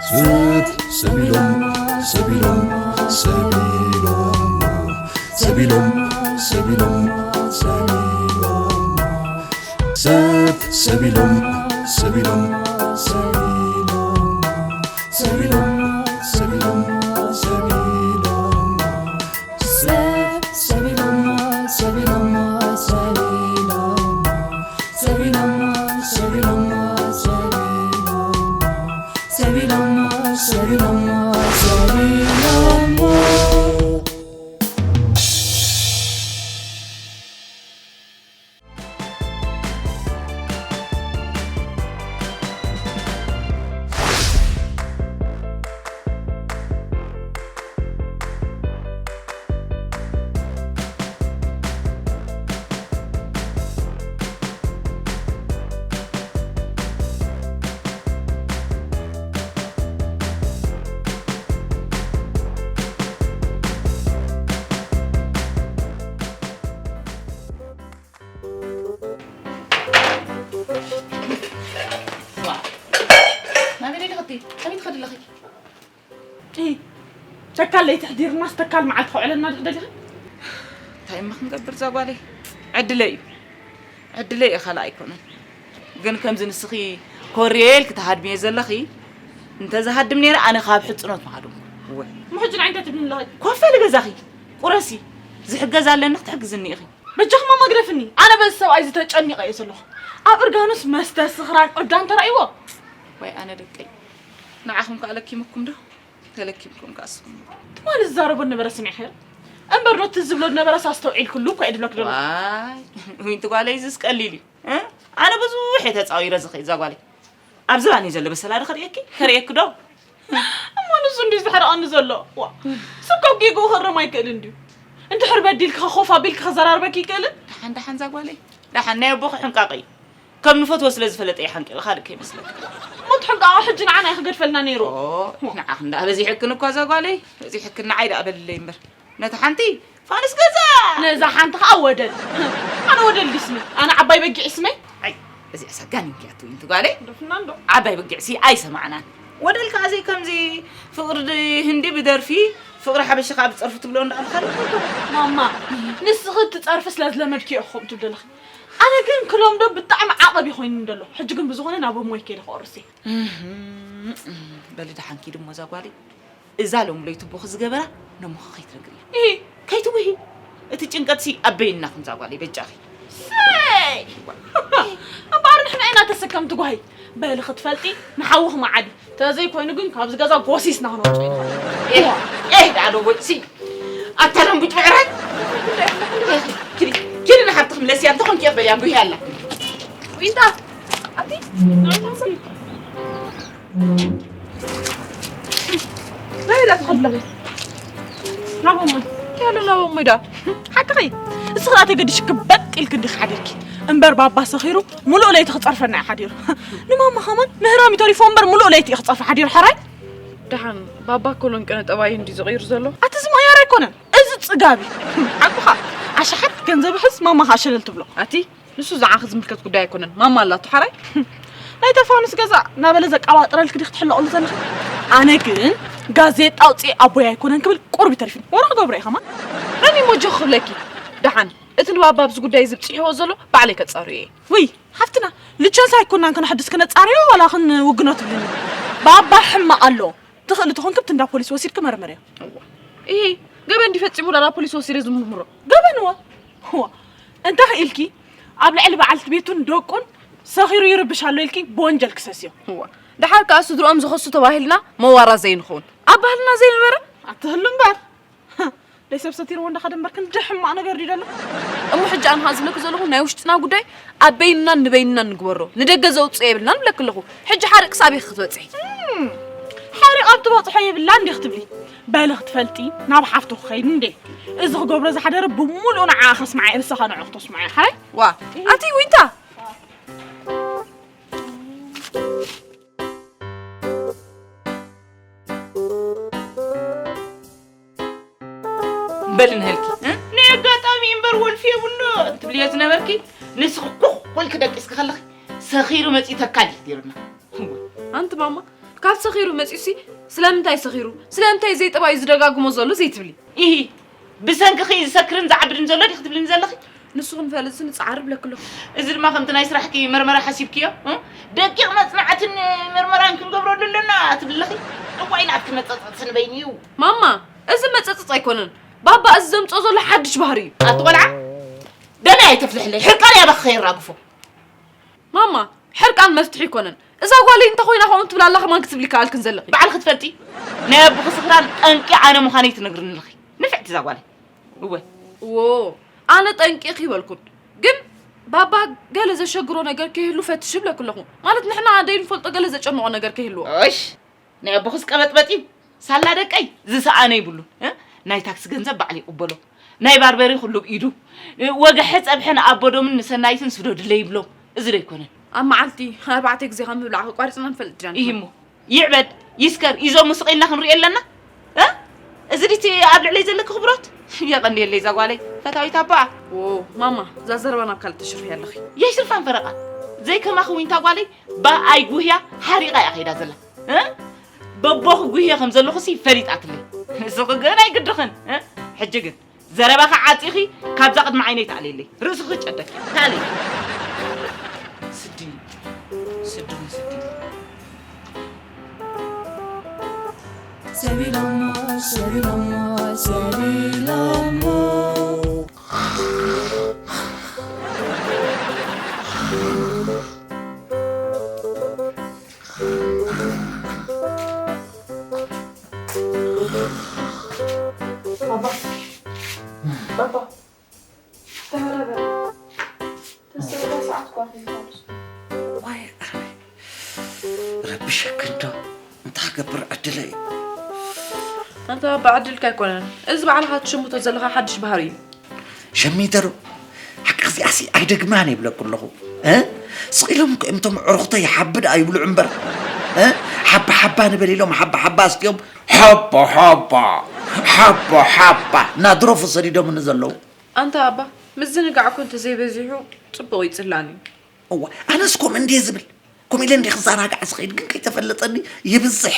ሰብ ሰቢሎም ሰቢሎም ሰቢሎም ሰቢሎም ሰቢሎም ሰቢሎም ሰብ ሰቢሎም ሰቢሎም ሰቢሎም ሰቢሎም ሰቢሎም ሰቢሎም ሰብ ሰቢሎም ሰቢሎም ሰቢሎም ሰቢሎም ሰቢሎም ሰቢሎም ሰቢሎም ሰቢሎም ሰቢሎም ናበይ ደለኽቲ? ከመይ ትኸዲ ኣለኺ? እይ፣ ተካል ለይቲ ሕዲርናስ ተካል መዓልቲ ከውዕለና ድዩ ደሊኺ? እንታይ እሞ ክንገብር እዛ ጓለይ? ዕድለይ እዩ። ዕድለይ እዩ፣ ካልእ ኣይኮነን። ግን ከምዚ ንስኺ ኮርየ ኢልኪ ትሃድምዮ ዘለኺ፣ እንተዝሃድም ነይረ ኣነ ካብ ሕጽኖት ምሃድምኩ። እወ። እሞ ሕጂ ንዓይ እንታይ ትብልኒ ኣለኺ? ኮፍ በሊ ገዛኺ፣ ቁረሲ። ዝሕገዝ ኣለኒ ክትሕግዝኒ ኢኺ። በጃኺ ማማ ግደፍኒ። ኣነ በዚ ሰብኣይ እዚ ተጨኒቐ እየ ዘለኹ። ኣብ እርጋኑስ መስተ ስኽራን ዕብዳን ተራእይዎ። ወይ ኣነ ደቀይ። ንዓኹም ከኣ ለኪምኩም ዶ? ተለኪምኩም ከኣ ስኹም። ትማሊ ዝዛረቦ ነበረ ስሚዕኺ? እምበር ዶ እቲ ዝብሎ ነበረስ ኣስተውዒልክሉ እኮ እየ ድብለኪ ዘለኹ። ዋይ፣ ዊንቲ ጓለይ፣ እዚስ ቀሊል እዩ። እ? ኣነ ብዙሕ እየ ተጻዊረ ዝኸይድ እዛ ጓለይ። ኣብ ዝባን እዩ ዘሎ በሰላ ዶ ከርእየኪ? ከርእየኪ ዶ? እሞ ንሱ እንድዩ ዘሕርቐኒ ዘሎ። ዋ፣ ሰብ ካብ ጌግኡ ክእረም ኣይክእልን ድዩ? እንድሕር በዲልኪ ኸ ኮፍ ኣቢልኪ ከዘራርበኪ ይክእልን? ደሓን፣ ደሓን እዛ ጓለይ። ደሓን ናይ ኣቦኺ ሕንቃቐ እዩ። ከም ንፈትዎ ስለ ዝፈለጠ ይሓንቅል፣ ካልእ ከይመስለካ። እሞ እቲ ሕንቃቐ ሕጂ ንዓና እዩ ክገድፈልና ነይሩ። ኦ፣ ንዓኺ እንዳ በዚሕክን እኳ እዛ ጓለይ፣ በዚሕክን ንዓይ ደኣ በልለይ እምበር። ነታ ሓንቲ ፋንስ ገዛ። ነዛ ሓንቲ ኸኣ ወደል። ኣነ ወደል ድስመ? ኣነ ዓባይ በጊዕ ስመይ? ኣይ፣ እዚኣ ሰጋን እንኪ ኣትው እንት ጓለይ። ደፍና እንዶ። ዓባይ በጊዕ ሲ ኣይሰማዕናን። ወደል ከኣ ዘይ ከምዚ ፍቕሪ ድ-፣ ህንዲ ብደርፊ፣ ፍቕሪ ሓበሻ ከኣ ብጸርፊ ትብሎ እንዳ ኣልካ። ማማ፣ ንስኺ እቲ ጸርፊ ስለ ዝለመድክዮ ኢኹም ትብደለኺ። ኣነ ግን ክሎምዶ ብጣዕሚ ዓቐብ እዩ ኮይኑኒ ዘሎ። ሕጂ ግን ብዝኾነ ናብ እሞይ ከይደ ክቆርስ እየ። እህም፣ እህም። በሊ ደሓን ኪዲ እሞ እዛ ጓለይ። እዛ ሎም ለይቱ ቦኺ ዝገበራ ነሞኺ ከይትነግርያ። እሂ። ከይትውሂ። እቲ ጭንቀትሲ ኣበይና ከምዛ ጓለይ በጃኺ። ሰይ! እምበኣር ንሕና ኢና ተሰከምቲ ጓሂ። በሊ ክትፈልጢ ንሓውኺ መዓዲ። ተዘይኮይኑ ግን ካብዚ ገዛ ጎሲስና ክነውፅኦ ኢና። ኤህ፣ ኤህ፣ ደኣ ዶ ጎሲ። ኣታ ደንቡጭ ብዕራይ። ኪዲ፣ ኪዲ ንሓብትኺ ምለስያ እንተኾንኪ እየ በልያ ጉሂ ኣላ። ዊንታ፣ ኣቲ፣ ናይ ታንሲ። ናይ ኢዳ ትኸብለኺ። ናቦ እሞ። ያለ ናቦ እሞ ኢዳ። ሓቅኺ። እስኺ ደኣ ተገዲሽኪ በጥ ኢልኪ እንዲኺ ሓዲርኪ። እምበር ባባ ሰኺሩ ሙሉእ ለይቲ ክጸርፈና እዩ ሓዲሩ። ንማማ ኸማን ምህራም ይተሪፎ እምበር ሙሉእ ለይቲ እዩ ክጸርፈ ሓዲሩ ሕራይ። ደሓን ባባ ኮሎን ቅነ ጠባዩ እንዲ ዝቕይር ዘሎ። ኣቲ እዚ ምቕያር ኣይኮነን። እዚ ጽጋብ እዩ። ሓቁኻ። ኣሽሓት ገንዘብ ይሕዝ ማማ ኸኣ ሸለል ትብሎ። ኣቲ ንሱ ዝዓኺ ዝምልከት ጉዳይ ኣይኮነን። ማማ ኣላቶ ሓራይ። ናይ ተፋኑስ ገዛ ናበለ ዘቃባጥረልኪ ዲኺ ትሕለቕሉ ዘለኺ? ኣነ ግን ጋዜጣ ኣውፅኤ ኣቦይ ኣይኮነን ክብል ቁሩብ ይተርፊኒ። ወረ ክገብሮ እየ ኸማን። መን እዩ ሞጆ ክብለኪ? ደሓን እቲ ንባባ ኣብዚ ጉዳይ እዚ ብፅሒዎ ዘሎ ባዕለይ ከፃርዮ እየ። ውይ ሓፍትና፣ ልቸንስ ኣይኮናን ከነሐድስ ከነፃርዮ ዋላ ክንውግኖ ትብልኒ? ባባ ሕማቕ ኣሎ። ትኽእሊ ተኾንኪ ብቲ እንዳ ፖሊስ ወሲድኪ መርምርዮ። እዋ። እሂ፣ ገበን ድዩ ፈጺሙ ዳላ ፖሊስ ወሲደ ዝምርምሮ? ገበን እዋ። እዋ። እንተ ኽኢልኪ ኣብ ልዕሊ በዓልቲ ቤቱን ደቁን ሰኺሩ ይርብሽ ኣሎ ኢልኪ ብወንጀል ክሰስዮ። እዋ። ደሓር ከኣ ስድርኦም ዝኸሱ ተባሂልና መዋራ ዘይንኸውን። ኣብ ባህልና ዘይነበረ? ኣትህሉ እምበር። ደይ ሰብ ሰቲርዎ እንዳኸደ እምበር ክንዲ ሕማቕ ነገር ድዩ ደሎ? እሞ ሕጂ ኣነ ኸኣ ዝብለኪ ዘለኹ ናይ ውሽጥና ጉዳይ ኣብ በይንናን ንበይንናን ንግበሮ። ንደገ ዘውጽኦ የብልናን እብለኪ ኣለኹ። ሕጂ ሓሪቕስ ኣበይ ክትበጽሒ? እም፣ ሓሪቕ ኣብ ትበጽሖ የብላን እንዴ ክትብሊ? በሊ ክትፈልጢ ናብ ሓፍቱ ክኸይድ እንዴ። እዚ ክገብሮ ዝሓደረ ብምሉኡ ንዓኣ ከስምዓ እየ፣ ንስኻ ንዕኡ ክተስምዖ ኢኻ። ሃይ። ዋ፣ ኣቲ ዊንታ። በሊ ንሀልኪ፣ እ? ናይ ኣጋጣሚ እምበር ወልፊ የብሉን ትብልዮ ዝነበርኪ፣ ንስኺ ኩኽ ኢልኪ ደቂስኪ ከለኺ፣ ሰኺሩ መጺኡ ተካል እዩ ዲሩና። ኣንቲ ማማ፣ ካብ ሰኺሩ መጺኡሲ ስለምንታይ ሰኺሩ? ስለምንታይ ዘይጠባዩ ዝደጋግሞ ዘሎ ዘይትብሊ? ኢሂ፣ ብሰንክኺ ዝሰክርን ዝዓብድን ዘሎ ዲኺ ትብልኒ ዘለኺ? ንሱ ክንፈልጥሲ ንጽዓር እብለኪ ኣለኹ። እዚ ድማ ከምቲ ናይ ስራሕኪ መርመራ ሓሲብክዮ፣ እ? ደቂቕ መጽናዕትን መርመራን ክንገብረሉ ኣለና ትብሊ ኣለኺ? እዋይ ናትኪ መጸጸጽ ንበይኑ እዩ። ማማ፣ እዚ መጸጸጽ ኣይኮነን። ባባ እዚ ዘምጽኦ ዘሎ ሓድሽ ባህሪ እዩ። ኣቲ ቆልዓ፣ ገለ ኣይተፍልሕለይ። ሕርቃን እያ በኺ ከየራግፎ። ማማ፣ ሕርቃን መፍትሒ ኣይኮነን። እዛ ጓለይ እንተኾይና ከምኡ ትብል ኣላ ከማን ክትብሊ ከኣልክን ዘለኺ። ባዕልኺ ትፈልጢ። ናይ ኣቦኺ ስኽራን ጠንቂ ኣነ ምዃነይ ትነግርኒ ኣለኺ። ንፍዕቲ እዛ ጓለይ። እወ። እዎ፣ ኣነ ጠንቂ ኢኺ በልኩን። ግን ባባ ገለ ዘሸግሮ ነገር ከይህሉ ፈትሽ እብለኪ ኣለኹ። ማለት ንሕና ደይንፈልጦ ገለ ዘጨንቖ ነገር ከይህልዎ። እሽ፣ ናይ ኣቦኽስ ቀበጥበጥ እዩ። ሳላ ደቀይ ዝሰኣነ ይብሉን። እ? ናይ ታክሲ ገንዘብ ባዕሉ ይቕበሎ። ናይ ባርበሪ ኩሉ ብኢዱ። እ፣ ወግሐ ጸብሐ ንኣቦዶምን ንሰናይትን ስደዱለይ ይብሎም። እዚ ዶ ኣይኮነን? ኣብ መዓልቲ ኣርባዕተ ግዜ ካብ ምብላዕ ኣቋሪጽና ንፈልጥ ዲና ንኾን? ኢሂሞ፣ ይዕበድ፣ ይስከር፣ ይዞም ስቕ ኢልና ክንሪኦ ኣለና? እ? እዚ ድቲ ኣብ ልዕለይ ዘለኪ ክብሮት? የቐንየለይ እዛ ጓለይ፣ ፈታዊት ኣቦኣ። ዎ፣ ማማ፣ እዛ ዘረባ ናብ ካልእ ተሽርፍያ ኣለኺ። የሽርፋን ፈረቓ። ዘይከማኺ ዊንታ ጓለይ፣ ባ ኣይጉህያ፣ ሓሪቓ እያ ከይዳ ዘላ። እ? በቦኺ ጉህየ ከም ዘለኹሲ ፈሊጣትለይ። ንስኺ ግን ኣይግድኽን፣ እ? ሕጂ ግን ዘረባኺ ዓጺኺ ካብዛ ቅድሚ ዓይነይ ተኣልየለይ። ርእስኺ ጨደኪ። ተኣልየ። ስዲ፣ ስዲ፣ ስዲ። ሰቢሎሞ፣ ሰቢሎሞ፣ ሰቢሎሞ። ባባ፣ ባባ፣ ተረጋጋ። ተስርጋ ሰዓት እኳ ከይፋሉስ። ዋይ፣ ኣረ፣ ረብሸኪ እንዶ እንታይ ክገብር ዕድለይ። ኣንታ ባባ፣ ዕድልካ ኣይኮነን። እዚ ባዕልኻ ትሽምቶ ዘለኻ ሓድሽ ባህሪ እዩ። ሸሚተ ዶ? ሓቂ እዚኣሲ ኣይደግማን ይብለኩ ኣለኹ። እ? ስቕ ኢሎም እኮ እዮም እቶም ኣዕሩኽተይ ሓቢ ደኣ ይብልዑ እምበር። እ? ሓባ ሓባ ንበል ኢሎም ሓባ ሓባ ኣስትዮም ሓባ ሓባ፣ ሓባ ሓባ ናድሮፉ ሰዲዶምኒ ዘለዉ። ኣንታ ኣባ፣ ምዝንጋዕ እኮ እንተዘይበዚሑ ጽቡቕ እዩ ጽላን እዩ። እዋ፣ ኣነስ ከምኡ እንድየ ዝብል። ከምኡ ኢለ እንድየ ክዘናጋዕ ዝኸይድ፣ ግን ከይተፈለጠኒ ይብዝሕ።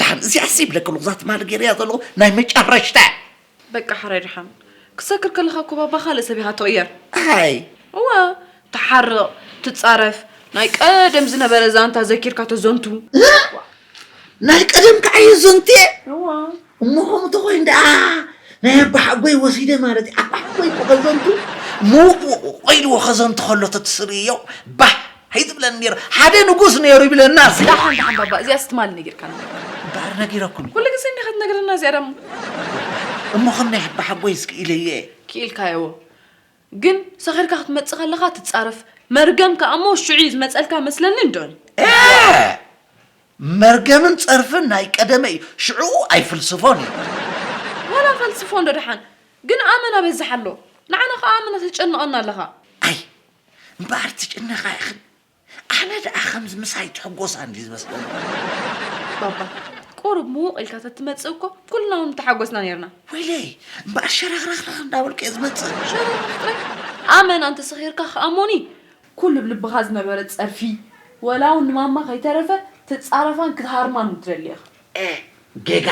ደሓን እዚኣሲ ይብለኪ ኣለኹ፣ እዛ ትማሊ ገይረያ ዘለኹ ናይ መጨረሽታ። በቃ ሕራይ ደሓን። ክሰክር ከለኻ እኮ ባባ ካልእ ሰብ ኢኻ ትቕየር። ኣይ። እዋ፣ ትሓርቕ፣ ትጻረፍ፣ ናይ ቀደም ዝነበረ ዛንታ ዘኪርካ ተዘንቱ። እ? ናይ ቀደም ከዓ እየ ዘንትየ። እዋ። እሞ ከምኡ ተኾይኑ ደኣ ናይ ኣባሓጎይ ወሲደ ማለት እዩ። ኣባሓጎይ እኮ ከዘንቱ ምውቕ ውቕ ኢልዎ ከዘንቱ ከሎ ተትስርእዮ ባህ ኣይትብለን ነይሩ። ሓደ ንጉስ ነይሩ ይብለና እዚ። ደሓን፣ ደሓን ባባ፣ እዚኣስ ትማሊ ነጊርካና። እምበኣር ነጊረኩም። ኩሉ ግዜ እንዲኻ ትነግረና እዚኣ ደሞ። እሞ ከም ናይ ኣባሓጎይ እስኪ ኢለየ። ክኢልካዮ። ግን ሰኺርካ ክትመጽእ ከለኻ ትጻረፍ። መርገም ከኣ እሞ ሽዑ እዩ ዝመጸልካ መስለኒ እንዶኒ። እ! መርገምን ጸርፍን ናይ ቀደመ እዩ። ሽዑ ኣይፍልስፎን እዩ። ዋላ ፈልስፎ እንዶ ደሓን። ግን ኣመና በዝሕ ኣሎ። ንዓና ከኣ ኣመና ተጨንቐና ኣለኻ። ኣይ፣ እምበኣር ትጭነቓ ኢኽን። ኣነ ደኣ ከምዚ ምሳይ ትሕጎሳ እንዲ ዝመስለኒ። ባባ፣ ቁሩብ ምውቕ ኢልካ ተትመጽእ እኮ ኩልና እውን ምተሓጎስና ነይርና። ወይለይ፣ እምበኣር ሸረኽረኽረኽ እንዳበልኩ እየ ዝመጽእ። ሸረኽረኽ ጥራይ? ኣመና እንተሰኺርካ ከኣ እሞኒ፣ ኩሉ ኣብ ልብኻ ዝነበረ ጸርፊ፣ ወላ እውን ንማማ ከይተረፈ ትጻረፋን ክትሃርማን ትደሊ ኢኻ። ኤ፣ ጌጋ፣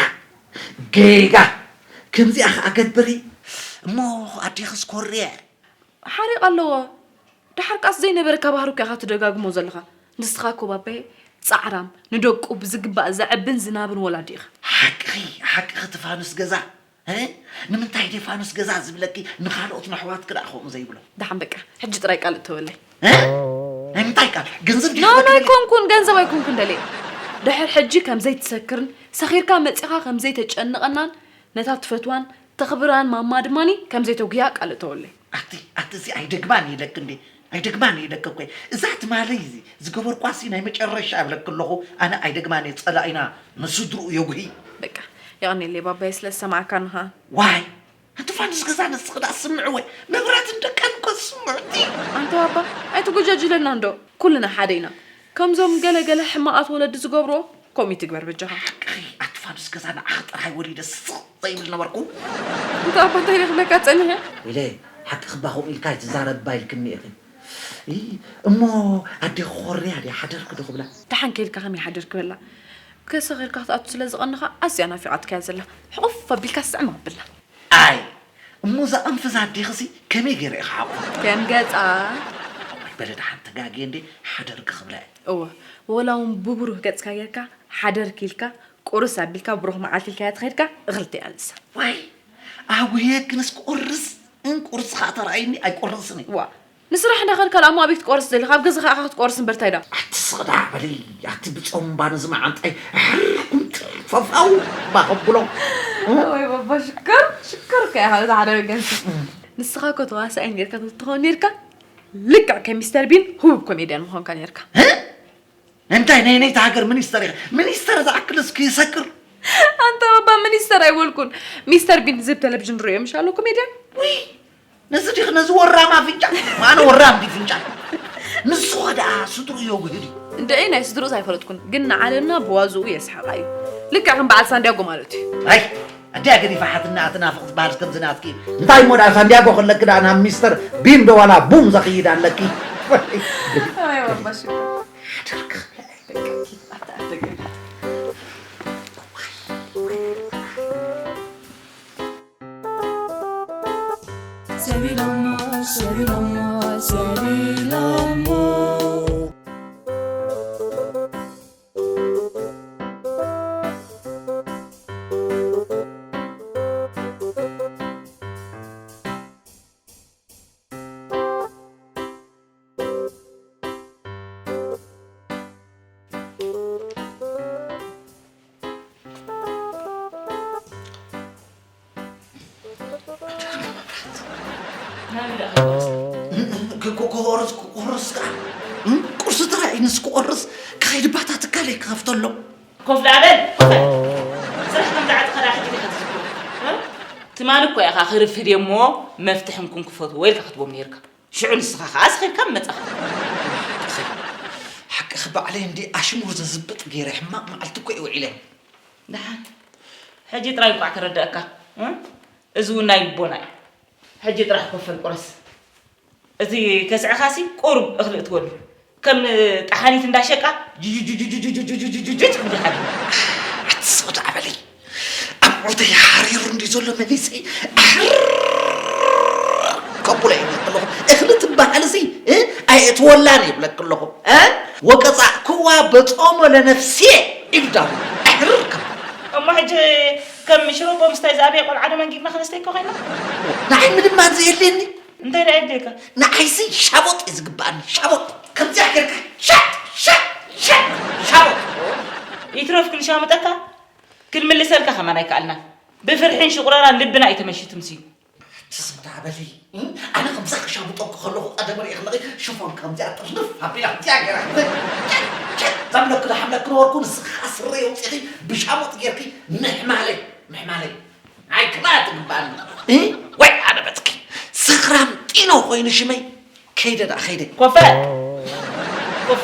ጌጋ። ከምዚኣ ኸኣ ገብሪ። እሞ ኣዴኽስ ኮርየ። ሓሪቕ ኣለዎ። ደሓር ቃስ ዘይነበረካ ባህሪ እኮ ኢኻ ትደጋግሞ ዘለኻ። ንስኻ እኮ ባባዬ ጻዕራም፣ ንደቁ ብዝግባእ ዘዕብን ዝናብን ወላዲ ኢኻ። ሓቅኺ፣ ሓቅኺ እቲ ፋኑስ ገዛ። እ? ንምንታይ ድየ ፋኑስ ገዛ ዝብለኪ ንኻልኦት ነሕዋትኪ ደኣ ከምኡ ዘይብሎ? ደሓን በቃ፣ ሕጂ ጥራይ ቃል እተወለይ። እ? ናይ ምንታይ ቃል? ገንዘብ ድዩ ኖ፣ ኖ፣ ክበክለኪ? ኣይኮንኩን፣ ገንዘብ ኣይኮንኩን ደልየ። ድሕር ሕጂ ከም ዘይትሰክርን ሰኺርካ መጺኻ ከም ዘይተጨንቐናን ነታ ትፈትዋን ተኽብራን ማማ ድማኒ ከም ዘይተጉያ ቃል እተወለይ። ኣቲ፣ ኣቲ እዚ ኣይደግማን ኢለኪ እንዴ? ኣይደግማን ኢለኪ እኮ። እዛ ትማሊ እዚ ዝገበርኳሲ ናይ መጨረሻ እብለኪ ኣለኹ። ኣነ ኣይደግማን እየ፣ ጸላኢና ንስድርኡ የጉሂ። በቃ፣ የቐንየለይ ባባየ ስለ ዝሰማዕካኒ ኸኣ። ዋይ፣ ኣቲ ፋኑስ ገዛ ንስኺ ደኣ ስምዕወ። መብራትን ደቃን እኮ ዝስምዑ እቲ። ኣንታ ባባ፣ ኣይትጎጃጅለና እንዶ። ኩልና ሓደ ኢና። ከምዞም ገለ ገለ ሕማቓት ወለዲ ዝገብርዎ፣ ከምኡ ይትግበር በጃኻ። ሓቅኺ፣ ኣቲ ፋኑስ ገዛ ንዓኺ ጥራይ ወሊደ ስቕ ዘይብል ነበርኩ። ኣንታ ኣባ እንታይ ኢለ ክብለካ ጸኒሐ? ኢለ፣ ሓቅኺ እባ ከምኡ ኢልካ ኣይትዛረባ ኢልክኒ ኢኺ። ኢ፣ እሞ ኣዴኺ ኮርያ ድያ ሓደርኪ ዶ ክብላ? ደሓን ከ ኢልካ ከመይ ሓደርኪ በላ? ከሰኺርካ ክትኣቱ ስለ ዝቐንኻ ኣዝያ ናፊቓትካያ ዘላ። ሕቑፍ ኣቢልካ ስዕም ኣብላ። ኣይ፣ እሞ እዛ ኣንፍዛ ኣዴኽሲ ከመይ ገይረ ኢኻ ሓቑፋ? ከም ገጻ። እዋይ፣ በለ ደሓን ተጋግየ እንዴ ሓደርኪ ክብላ እየ። እወ፣ ወላ እውን ብብሩህ ገጽካ ጌርካ ሓደርኪ ኢልካ ቁርስ ኣቢልካ ብሩኽ መዓልቲ ኢልካያ ተኸድካ እኽልቲ እያ ንሳ። ዋይ፣ ኣጉህየክንስ ክቆርስ፣ እንቁርስ ኸዓ ተራእይኒ ኣይቆርስን እየ። ዋ፣ ንስራሕ እንዳኸድካ ደኣ እሞ ኣበይ ክትቆርስ ደሊኻ? ኣብ ገዛኻ ኢኻ ክትቆርስ እምበር እንታይ ደኣ? ኣቲ ስቕ ደኣ በሊ፣ ኣቲ ብጾም እምባ ነዚ መዓንጣይ ኣሕርኩም ትርፈፋው እባ ከብሎ። ወይ ባባ ሽኮር፣ ሽኮር እኮ ኢኻ በዛ ሓደ ወገንሲ። ንስኻ እኮ ተዋሳኣይ ኔርካ ተትኾን ኔርካ ልክዕ ከም ሚስተር ቢን ህቡብ ኮሜድያን ምኾንካ ኔርካ። እ? እንታይ ናይ ናይታ ሃገር ሚኒስተር ኢኻ? ሚኒስተር ዝኣክል እስኪ ይሰክር። ኣንታ ባባ ሚኒስተር ኣይበልኩን። ሚስተር ቢን ዝብ ቴሌቪዥን ርእዮ ምሽ ኣሎ ኮሜድያን። ውይ፣ ነዚ ዲኽ ነዚ ወራም ኣፍንጫ? ኣነ ወራም ድዩ ፍንጫ? ንሱ ኸ ደኣ ስድሩ እዮ ጉህዲ። እንድዒ ናይ ስድሩስ ኣይፈለጥኩን፣ ግን ንዓለምና ብዋዝኡ የስሕቓ እዩ። ልክዕ ከም በዓል ሳንዲያጎ ማለት እዩ። ኣይ፣ ኣዲኣ ገዲፋ ሓትና ትናፍቕ ዝበሃል ከምዚ ናትኪ። እንታይ እሞ ደኣ ሳንዲያጎ ከለኪ ደኣ ናብ ሚስተር ቢን ዶ ዋላ ቡም ዘኽይድ ኣለኪ? ኣይ፣ ባባ ሽኮር። ሓደርክ። ሰቢሎሞ፣ ሰቢሎሞ፣ ሰቢሎሞ። ክቆርስ ክቆርስ ከዓ ቁርሲ ጥራይ ንስ ክቆርስ ክኸይድ ባታ ትካለይ ክኸፍተሎም። ኮፍ ደኣ በል፣ ኮፍ በል። ስራሕ ከም ዝዓጸኻ ደኣ ሕጂ ዲኻ ትዝክሮ? እ? ትማሊ እኮ ኢኻ ክርፍድ እየ እሞ መፍትሒ እንኩን ክፈትዎ ኢልካ ክትቦም ነይርካ። ሽዑ ንስኻ ኸኣ ስኺልካ መጻኻ። ሓቅኺ፣ ሓቅኺ ባዕለይ እንዲ ኣሽሙር ዘዝብጥ ገይረ ሕማቕ መዓልቲ እኮ እየ ውዒለ። ደሓን። ሕጂ ጥራይ እንቋዕ ተረደኣካ። እ? እዚ እውን ናይ ልቦና እዩ። ሕጂ ጥራሕ ኮፈል ቁረስ። እቲ ከስዕኻሲ ቁሩብ እኽሊ እትወሉ። ከም ጠሓኒት እንዳሸቃ ጅጅጅጅጅጅጅጅጅጅ እንዲሓሉ። ኣቲ ስቕ ደኣ በሊ። ኣብ ዑተይ ሓሪሩ እንድዩ ዘሎ መሊሰይ ኣሕር ከብሎ እየ ዝብል ኣለኹ። እኽሊ ትበሃልሲ፣ እ፣ ኣየእትወላን እየ ይብለኪ ኣለኹ። እ? ወቀጻእክዋ በጾሞ ለነፍስየ ኢሉ ዳዊት። ኣሕር ከብሎ። እሞ ሕጂ ከም ሽሮቦ ምስታይ ዝኣበየ ቆልዓ ዶ መንጊግና ክንስተይ እኮ ኮይና? ንዓይ ምንም ኣንዘ የድልየኒ። እንታይ ደኣ የድልየካ? ንዓይሲ ሻቦጥ እዩ ዝግብኣኒ፣ ሻቦጥ። ከምዚኣ ጌርካ ሻጥ፣ ሻጥ፣ ሻጥ፣ ሻቦጥ። ይትረፍ ክንሻምጠካ፣ ክንምልሰልካ ከማን ኣይከኣልናን። ብፍርሕን ሽቑረራን ልብና እዩ ተመሺቱ ምስዩ። ትስምታ በሊ። እም? ኣነ ከምዛ ክሻብጠኩ ከለኹ ቀደም ርእየ ከለኺ ሽፎን ከምዚኣ ጥርንፍ ኣቢላ ከምዚኣ ገይራ። ቸክ፣ ቸክ፣ ዘምለክ ዶ ሓምለክ ነበርኩ፣ ንስኺ ከዓ ስረ የውፂኺ ብሻሙጥ ጌርኪ ምሕማለይ፣ ምሕማለይ። ኣይ ክብኣት ይግባኣኒ። እ? ወይ ኣነ በትኪ። ሰኽራም ጢኖ ኮይኑ ሽመይ። ከይደ ደኣ፣ ከይደ። ኮፈ! ኮፈ!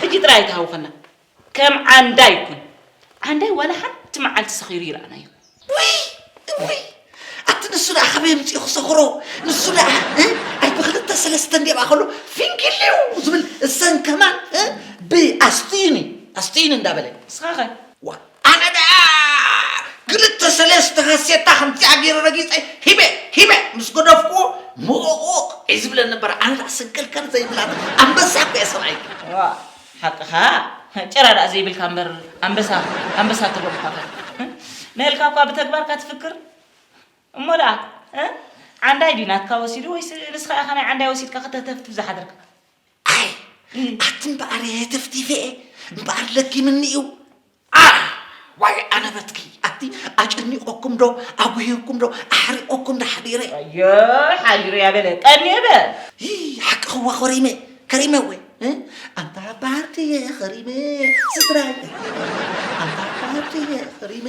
ሕጂ ጥራይ ኣይትሃውኸና። ከም ዓንዳይ ኩን። ዓንዳይ ዋላ ሓንቲ መዓልቲ ሰኺሩ ይረኣናዮ። ውይ! ውይ! ኣቲ ንሱ ደኣ ካበይ ኣምጺኡ ክሰኽሮ? ንሱ ደኣ፣ እ? ኣይ ብኽልተ ሰለስተ እንድየ ከሎ ፊንጊሊው ዝብል እሰን ከማን፣ እ? ብኣስጢኒ፣ ኣስጢኒ እንዳበለ። ንስኻ ኸ? ዋ፣ ኣነ ደኣ ክልተ ሰለስተ ካሴታ ከምዚኣ ገይረ ረጊጸ ሂበ፣ ሂበ ምስ ገደፍኩዎ ምቑቕ እዩ ዝብለኒ እምበር፣ ኣነ ደኣ ስንክልከል ዘይብላ ኣንበሳ እኮ እየ ሰብኣይ። ዋ፣ ሓቅኻ። ጭራ ደኣ ዘይብልካ እምበር ኣንበሳ፣ ኣንበሳ ትርጉም እኳ ከ-፣ ንህልካ እኳ ብተግባርካ ትፍክር። እሞ ደኣ፣ እ? ዓንዳይ ድዩ ናትካ ወሲዱ ወይስ ንስኻ ኢኻ ናይ ዓንዳይ ወሲድካ ከተህተፍትፍ ዝሓደርካ? ኣይ፣ እ። ኣቲ እምበኣር እየ ተፍቲፈ እየ። እምበኣር ለኪምኒ እዩ። ኣ፣ ዋይ ኣነበትኪ፣ ኣቲ ኣጨኒቆኩም ዶ፣ ኣጉህየኩም ዶ፣ ኣሕሪቆኩም ዶ ሓዲረ? ኣየ፣ ሓዲረ እያ በለ፣ ቀንየ በ። ይ፣ ሓቅኺ እዋ ከሪመ፣ ከሪመ ወይ፣ እ? ኣንታ ባርድየ ከሪመ፣ ስድራይ ኣሕሚመ። ኣንታ ባርድየ ከሪመ፣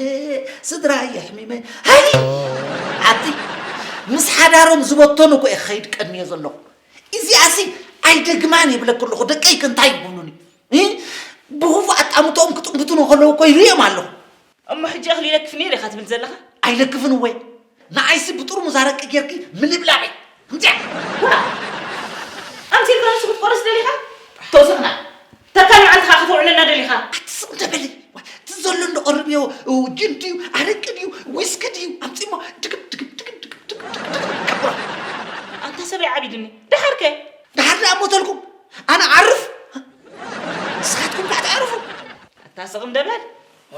ስድራይ ኣሕሚመ። ሃይ! ኣቲ፣ ምስ ሓዳሮም ዝበተኑ እኮ እየ ክኸይድ ቀንየ ዘለኹ። እዚኣሲ ኣይደግማን እየ ይብለኪ ኣለኹ፣ ደቀይ ከ እንታይ ይብሉኒ? እ? ብኽፉእ ኣጣምትኦም ክጥምትኑ ከለዉ እኮ ይርእዮም ኣለኹ። እሞ ሕጂ እኽሊ ይለክፍ ነይረ ኢኻ ትብል ዘለኻ? ኣይለክፍን እወ። ንዓይሲ ብጥርሙዝ ኣረቂ ጌርኪ ምልብላበይ። ከምዚኣ። ዋ! ኣምሲልካ ንሱ ክትቆርስ ደሊኻ? ተውስኽና። ተካል መዓልትኻ ከተውዕለና ደሊኻ? ኣትስቕ እንተበሊ። ዋ፣ ትዝ-፣ ዘሎ እንዶ ቀርብዮ፣ ጅን ድዩ፣ ኣረቂ ድዩ፣ ዊስኪ ድዩ፣ ኣምጺሞ ድግም፣ ድግም፣ ድግም፣ ድግም፣ ድግም፣ ድግም፣ ድግም፣ ቀብሮ። ኣንታ ሰብኣይ ዓቢድኒ። ደሓርከ? ደሓር ደኣ ሞተልኩም። ኣነ ዓርፍ። ንስኻትኩም ከዓ ትዓርፉ። ኣታ ስቕ እንደ በል።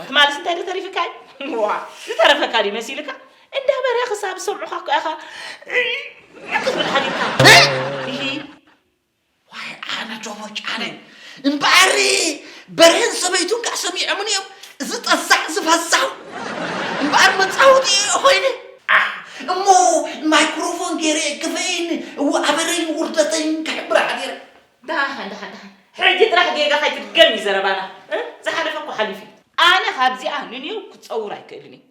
ትማልስ እንታይ ዶ ተሪፍካ እዩ? ዋ፣ ዝተረፈካ ድዩ መሲልካ? እንዳ በረ ክሳብ ዝሰምዑኻ እኮ ኢኻ ክትብል ሓዲርካ። እ? ኢሂ። ዋይ፣ ኣነ ዶቦ ጫነ። እምበኣር በርሄን ሰበይቱን ከዓ ሰሚዖምን እዮም። እዚ ጠሳዕ፣ እዚ ፈሳው። እምበኣር መጻወቲ እየ ኮይነ። ኣ፣ እሞ ማይክሮፎን ገይረ ክፈይን፣ እው፣ ኣበረይን ውርደተይን ክሕብር ሓዲረ። ደሓን፣ ደሓን፣ ደሓን። ሕጂ ጥራሕ ጌጋ ከይትድገም እዩ ዘረባና። እ? ዝሓለፈ እኮ ሓሊፉ እዩ። ኣነ ካብዚኣ ንኔው ክጸውር ኣይክእልን እየ።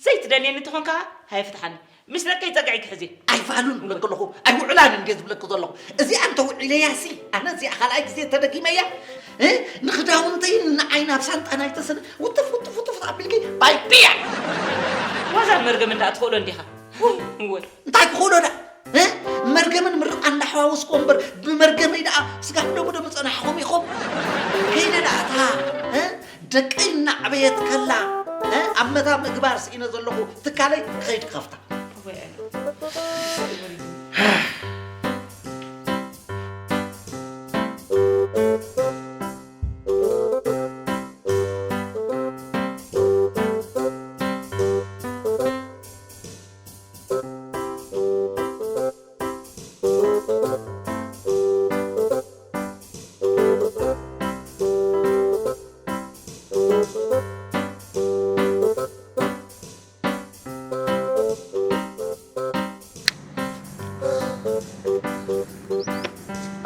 ዘይትደልየኒ እንተኾንካ፣ ሃየ ፍትሓኒ። ምስ ደቀይ ጸግዒ ክሕዝ እየ። ኣይፋሉን እብለኪ ኣለኹ፣ ኣይውዕላን እንድየ ዝብለኪ ዘለኹ። እዚኣ እንተውዒለያሲ፣ ኣነ እዚኣ ካልኣይ ግዜ ተደጊመያ፣ እ? ንኽዳውንተይን ንዓይን ኣብ ሳንጣ ናይ ተሰነ ውትፍ፣ ውትፍ፣ ውትፍ ኣቢልኪ ባይ ቢያ። ዋዛ መርገም እንዳ ትኽእሎ እንዲኻ። ወይ። እንታይ ክኽእሎ ዳ? እ? መርገምን ምርቓን እንዳሓዋወስኩ እምበር፣ ብመርገመይ ደኣ ስጋብ ሎሚ ዶ ምጸናሕኹም ኢኹም? ከይደ ደኣ እታ፣ እ? ደቀይ እናዕበየት ከላ፣ እ? ኣብ መታ ምግባር ስኢነ ዘለኹ ትካለይ ክኸይድ ክኸፍታ።